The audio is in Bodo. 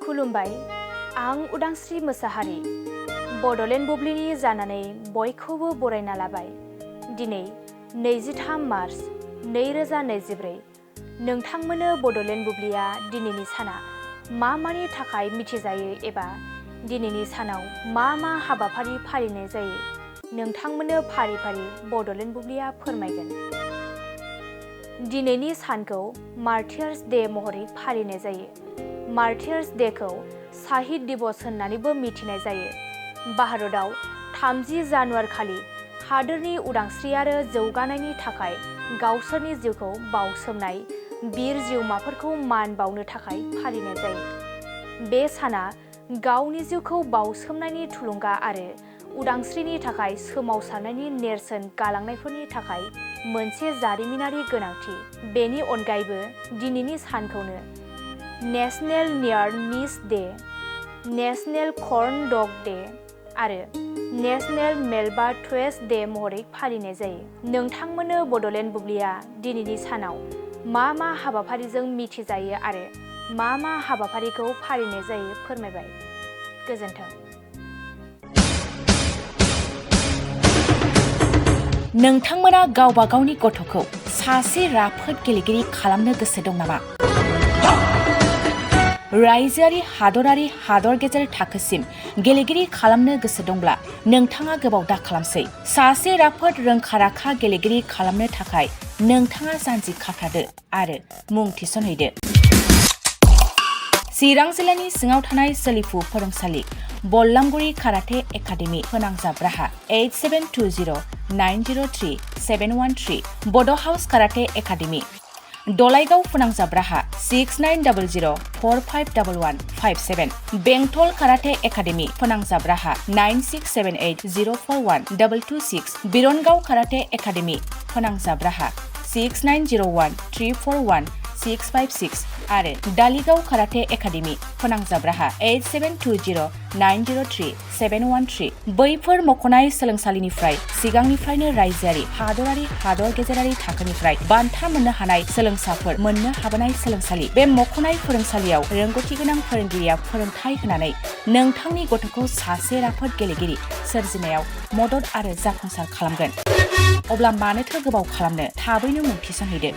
खुलुमबाय, आं उदांस्रि मोसाहारि बड'लेण्ड बुब्लिनि जानानै बयखौबो बरायना लाबाय। दिनै 23 मार्च 2024 नोंथांमोननो बड'लेण्ड बुब्लिया दिनैनि साना मा मानि थाखाय मिथिजायो एबा दिनैनि सानाव मा हाबाफारि फालिनाय जायो नोंथांमोननो फारि फारि बड'लेण्ड बुब्लिया फोरमायगोन। दिनैनि सानखौ मार्टियार्स डे महरै फालिनाय जायो। मार्टियार्स डेखौ साहिद दिवस होननानैबो मिथिनाय जायो। भारतआव 30 जानुवारि खालि हादोरनि उदांस्रि आरो जौगानायनि थाखाय गावसोरनि जिउखौ बाउसोमनाय बिर जिउमाफोरखौ मान बाउनो थाखाय फालिनाय जायो। बे साना गावनि जिउखौ बाउसोमनायनि थुलुंगा आरो उदांस्रिनि थाखाय सोमावसारनायनि नेरसोन गालांनायफोरनि थाखाय मोनसे जारिमिनारि गोनांथि। बेनि अनगायैबो दिनैनि सानखौनो नेशनेल नियार मिस डे, नेशनेल कर्न डग डे आरो नेशनेल मेलबा ट्वेस्ट डे महरै फालिनाय जायो। नोंथांमोननो बड'लेण्ड बुब्लिया दिनैनि सानाव मा हाबाफारिजों मिथिजायो आरो मा हाबाफारिखौ फालिनाय जायो फोरमायबाय। गोजोन्थों। नोंथांमोना गावबा गावनि गथ'खौ सासे राफोद गेलेगिरि खालामनो गोसो दं नामा? रायजोआरि हादरारि हादर गेजेर थाखोसिम गेलेगिरि खालामनो गोसो दंब्ला नोंथाङा गोबाव दा खालामसै। सासे राफोद रोंखा-राखा गेलेगिरि खालामनो थाखाय नोंथाङा जानजि खाफ्रादो आरो मुं थिसनहैदो। चिरां जिल्लानि सिङाव थानाय सोलिफु फोरोंसालि बल्लामगुरि काराटे एकाडेमि फोनांजाब राहा 8720903713 बड' हाउस काराटे एकाडेमि दलाइगाव फोनांजाब राहा 6900451157 बेंटल काराटे एकाडेमि फोनांजाब राहा 9678041226 बिरनगाव काराटे एकाडेमि फोनांजाब राहा 6901341656 आरो दालिगाव काराटे एकाडेमि फोनांजाब राहा 8720903713 बैफोर मख'नाय सोलोंसालिनिफ्राय सिगांनिफ्रायनो रायजोआरि हादरारि हादर गेजेरारि थाखोनिफ्राय बान्था मोननो हानाय सोलोंसाफोर मोननो हाबोनाय सोलोंसालि। बे मख'नाय फोरोंसालियाव रोंगौथि गोनां फोरोंगिरिया फोरोंथाय होनानै नोंथांनि गथ'खौ सासे राफोद गेलेगिरि सोरजिनायाव मदद आरो जाफुंसार खालामगोन। अब्ला मानोथो गोबाव खालामनो, थाबैनो मुं थिसनहैदो।